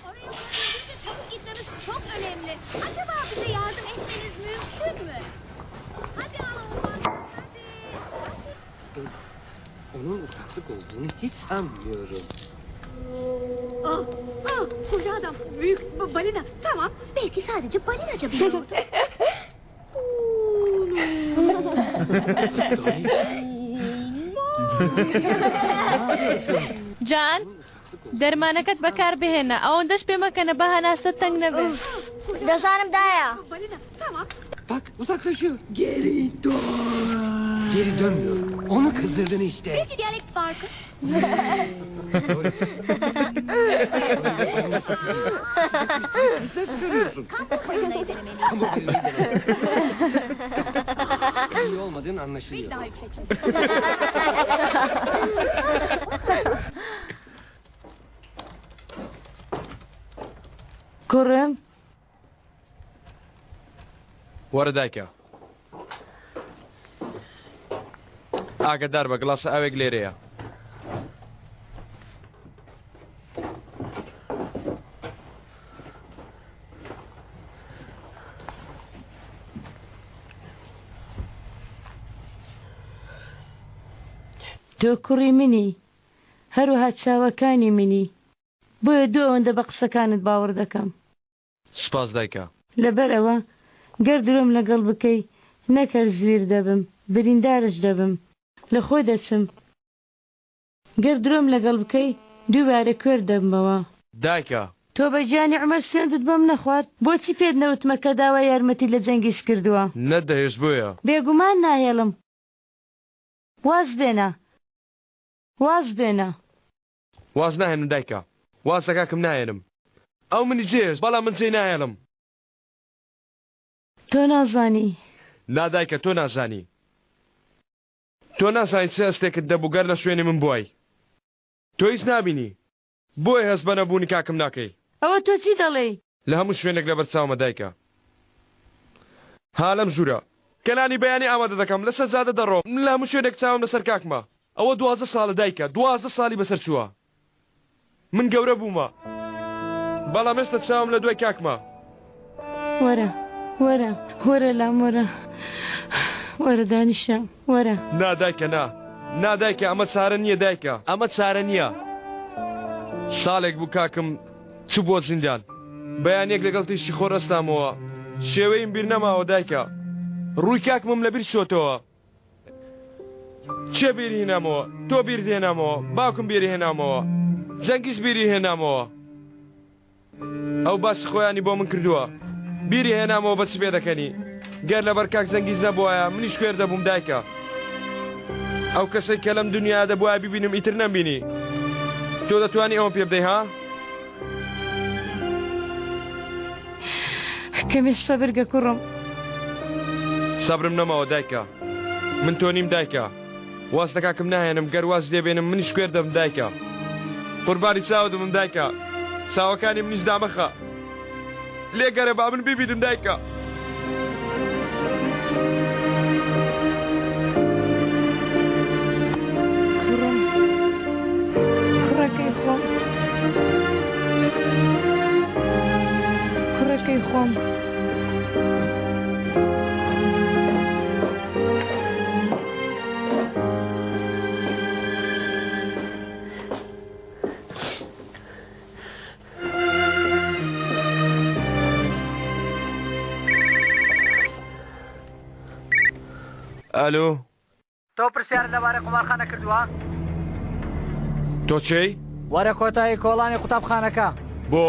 Oraya olabildiğince çabuk gitmemiz çok önemli. Acaba bize yardım etmeniz mümkün mü? Hadi ama hadi. Hadi. Onun ufaklık olduğunu hiç sanmıyorum. Ah, ah, koca adam, büyük balina. Tamam, belki sadece balinaca biliyordu. جان دەرمانەکەت بەکاربهێنە ئەوەندەش پێ مەکەنە بە هەناسە تەنگ نەبێت. دەزانم دایە. Balina, tamam. Bak uzaklaşıyor. Geri dön. Geri dönmüyor. Onu kızdırdın işte. Belki diyalekt farkı. Doğru. Sesler çıkarıyorsun. Kamp balinayı denemeli. Ama balinayı denemeli. İyi olmadığın anlaşılıyor. Bir daha yüksek. کوڕم. وەرە دایکە. ئاگەدار بە گڵاسە ئاوێک لێرەیە. تۆ کوڕی منی، هەروەها چاوەکانی منی، بۆیە دوو ئەوەندە بە قسەکانت باوەڕ دەکەم. سوپاس دایکە. لەبەر ئەوە گەر درۆم لەگەڵ بکەی نەک هەر زویر دەبم، بریندارش دەبم. لە خۆ دەچم. گەر درۆم لەگەڵ بکەی دووبارە کوێر دەبمەوە. دایکە. تۆ بە گیانی عومەر سوێندت بۆم نەخوارد؟ بۆچی پێت نەوتمە کە داوای یارمەتیت لە جەنگیز کردووە؟ نەتدەهێشت بۆیە. بێگومان ناهێڵم. واز بێنە. واز بێنە. واز ناهێنم دایکە. واز لە کاکم ناهێنم. ئەو منی جێهێشت بەڵام من جێی ناهێڵم. تۆ نازانی. نا دایکە تۆ نازانی. تۆ نازانی چ هەستێکت دەبوو گەر لە شوێنی من بوای. تۆ هیچ نابینی. بۆیە هەست بە نەبوونی کاکم ناکەی. ئەوە تۆ چی دەڵێی؟ لە هەموو شوێنێک لەبەر چاومە دایکە. ها لەم ژوورە. کە نانی بەیانی ئامادە دەکەم لەسەر جادە دەڕۆم لە هەموو شوێنێک چاوم لەسەر کاکمە. ئەوە 12 ساڵە دایکە 12 ساڵی بەسەر چووە. من گەورە بوومە بەڵام ئێستا چاوم لە دوای کاکمە. وەرە وەرە وەرە لام وەرە وەرە دانیشە وەرە. نا دایکە نا نا دایکە ئەمە چارە نییە دایکە ئەمە چارە نییە. ساڵێک بوو کاکم چوو بۆ زیندان بەیانیەک لەگەڵ تیشکی خۆر ئەستامەوە شێوەیم بیر نەماوە دایکە ڕووی کاکمم لەبیر چۆتەوە. کێ بیری هێنامەوە؟ تۆ بیرت هێنامەوە، باوکم بیری هێنامەوە، جەنگیز بیری هێنامەوە. ئەو باسی خۆیانی بۆ من کردووە. بیری هێنامەوە بە چ پێدەکەنی. گەر لەبەر کاک جەنگیز نەبوایە منیش کوێر دەبووم دایکە. ئەو کەسەی کە لەم دنیا دەبوایە بیبینم ئیتر نەمبینی. تۆ دەتوانی ئەوەم پێ بدەی ها؟ کەمێ سەبرگە کوڕم. سەبرم نەماوە دایکە. من تۆ نیم دایکە. واز لە کاکم ناهێنم گەر واز لێ بێنم منیش کوێر دەبم دایکە. قوربانی چاوت بم دایکە. چاوەکانی منیش دامەخە. لێگەرە با من بیبینم دایکە. کوڕم کوڕەکەی خۆم کوڕەکەی خۆم. ئەلۆ. تۆ پرسیارت لەبارەی قومارخانە کردووە؟ تۆ کێی؟ وەرە کۆتایی کۆڵانی قوتابخانەکە. بۆ؟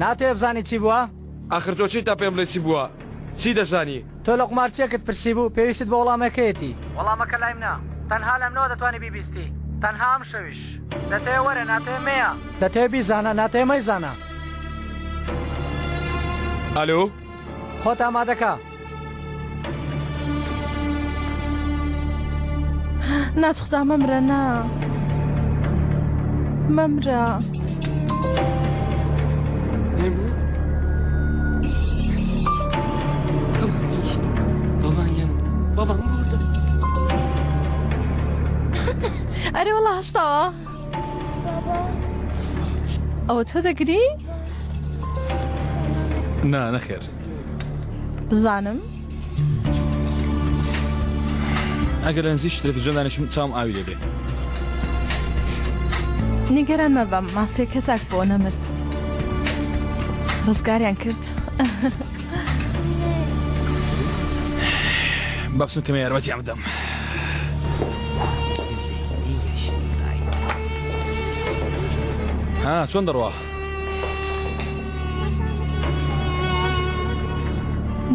ناتەوێ بزانی چی بووە؟ ئاخر تۆ کێی تا پێم بڵێی چی بووە؟ چی دەزانی؟ تۆ لە قومارچییەکت پرسیبوو، پێویستت بە وەڵامەکەیەتی. وەڵامەکە لای منە. تەنها لە منەوە دەتوانی بیبیستی. تەنها ئەمشەویش. دەتەوێ وەرە، ناتەوێ مەیە. دەتەوێ بیزانە، ناتەوێ مەیزانە. ئەلۆ؟ خۆت ئامادە کە. نا توخدا مەمرە نا مەمرە. Tamam işte. Baban yanında. Babam burada. ئەرێ وەڵا هەستاوە. ئەوە تۆ دەگری؟ نا نەخێر. بزانم. ئەگەر لە نزیک تەلەفزیۆن دانیشم چاوم ئاوی لێ بێ. نیگەران مەبە ماسیەکە چاک بۆ نەمرد. ڕزگاریان کرد. با بچم کەمێ یارمەتیان بدەم. ها چۆن دەڕوا؟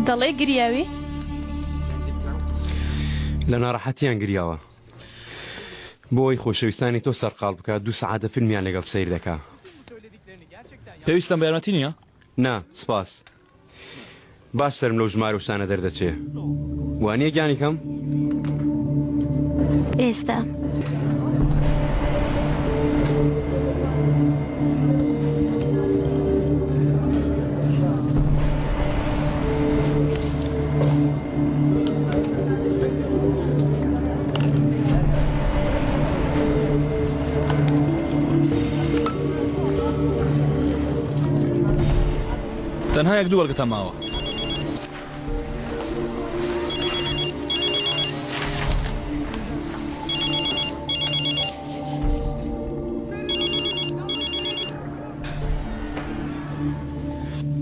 دەڵێ گریاوی؟ لە ناڕەحەتیان گریاوە. بۆ ئەوەی خۆشەویستانی تۆ سەرقاڵ بکات دوو سەعاتە فیلمیان لەگەڵ سەیر دەکا. پێویستم بە یارمەتی نییە؟ نا سپاس. باش سەرم لەو ژمارە و شتانە دەردەچێ. وانییە گیانیکەم؟ ئێستا. تەنها یەک دوو بەڵگەتان ماوە.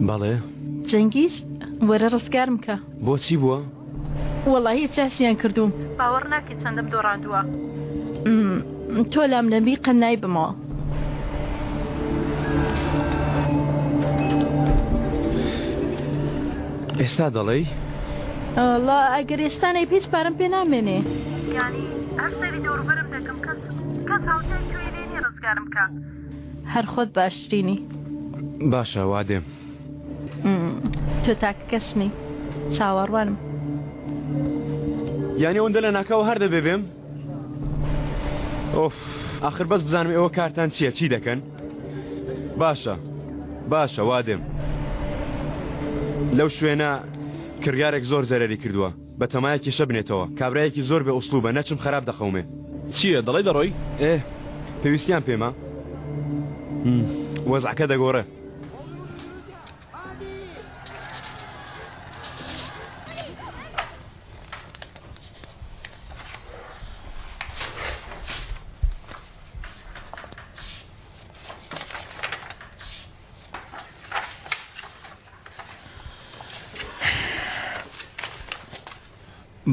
بەڵێ. جەنگیز وەرە ڕزگارم کە. بۆچی بووە؟ وەڵاهی ئیفلاسیان کردووم. باوەڕ ناکەی چەندم دۆڕاندووە. تۆ لام نەبی قەت نایبمەوە. ئێستا دەڵێی؟ وەڵا ئەگەر ئێستا نەیب هیچ پارەم پێ نامێنێ. یانی هەر سەیری دەوروبەرم دەکەم کەس کەس هاوتای تۆی لێ نیە ڕزگارم کا. هەر خۆت باشترینی. باشە وا دێم. تۆ تاکە کەسمی چاوەڕوانم. یانی ئەوەندە لە ناکاو هەر دەبێ بێم؟ ئۆف ئاخر بەس بزانم ئێوە کارتان چییە چی دەکەن؟ باشە باشە وا دێم. لەو شوێنە کڕیارێک زۆر زەرەری کردووە بە تەمایە کێشە بنێتەوە کابرایەکی زۆر بێ ئوسلوبە نەچم خراپ دەقەومێ. چییە دەڵێی دەڕۆی؟ ئێ پێویستیان پێمە وەزعەکە دەگۆڕێ.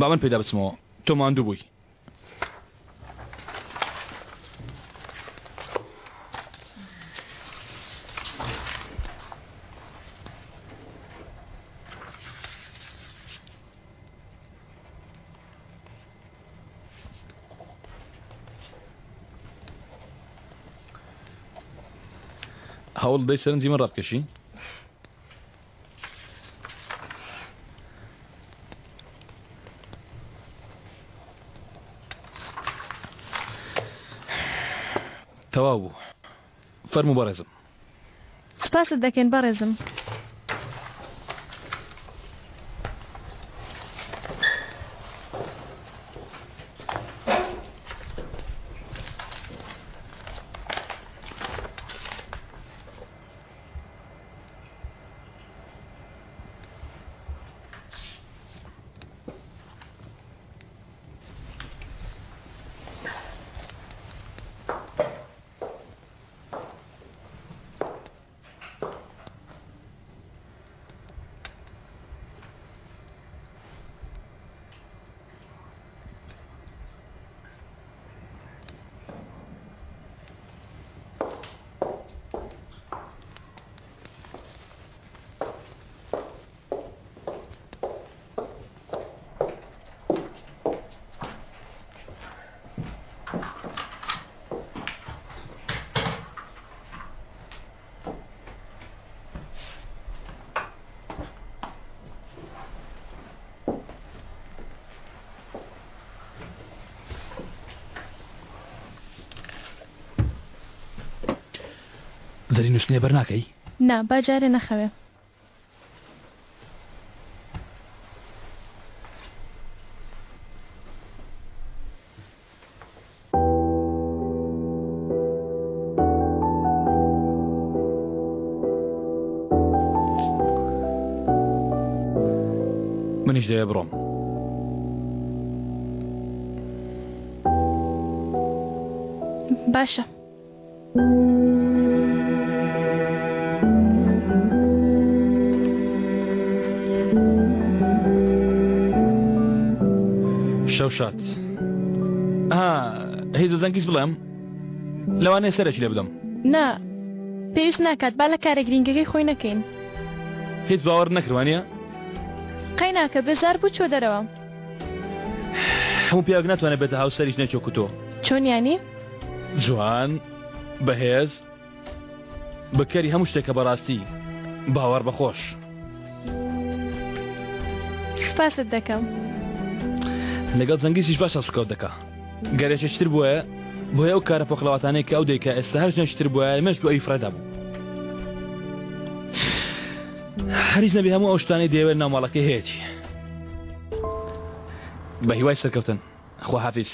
با من پێدا بچمەوە تۆ ماندوو بووی. هەوڵ دەی سەرنجی من ڕابکێشی؟ تەواو بوو فەرموو بەڕێزم. سوپاست دەکەین بەڕێزم. زەری نووسنێ بەر ناکەی؟ نا با جارێ نەخەوێ. منیش دەوێ بڕۆم. باشە. شەو شاد. ئا هیچ زەنگیز بڵێم لەوانەیە سەرێکی لێ بدەم. نا پێویست ناکات با لە کارە گرینگەکەی خۆی نەکەین. هیچ باوەڕ نەکرد وانیە؟ قەیناکە بێزار بوو چوە دەرەوە. هەموو پیاوێک ناتوانێت بێتە هاوسەری ژنێکی وەکو تۆ. چۆن یانی؟ جوان، بەهێز، بکەری هەموو شتێکە بەڕاستی باوەڕ بەخۆش. سوپاست دەکەم. لەگەڵ جەنگیزیش باش هەڵسوکەوت دەکا. گەر یەکێکی تر بوایە بۆیە ئەو کارە پۆخڵەواتانەی کە ئەو دەیکا ئێستا هەر ژنێکی تر بوایە مێشک بۆ ئەوی فڕێدا بوو. هەریز نەبێ هەموو ئەو شتانەی دەیەوێت ناو ماڵەکەی هەیەتی. بە هیوای سەرکەوتن. خواحافیز.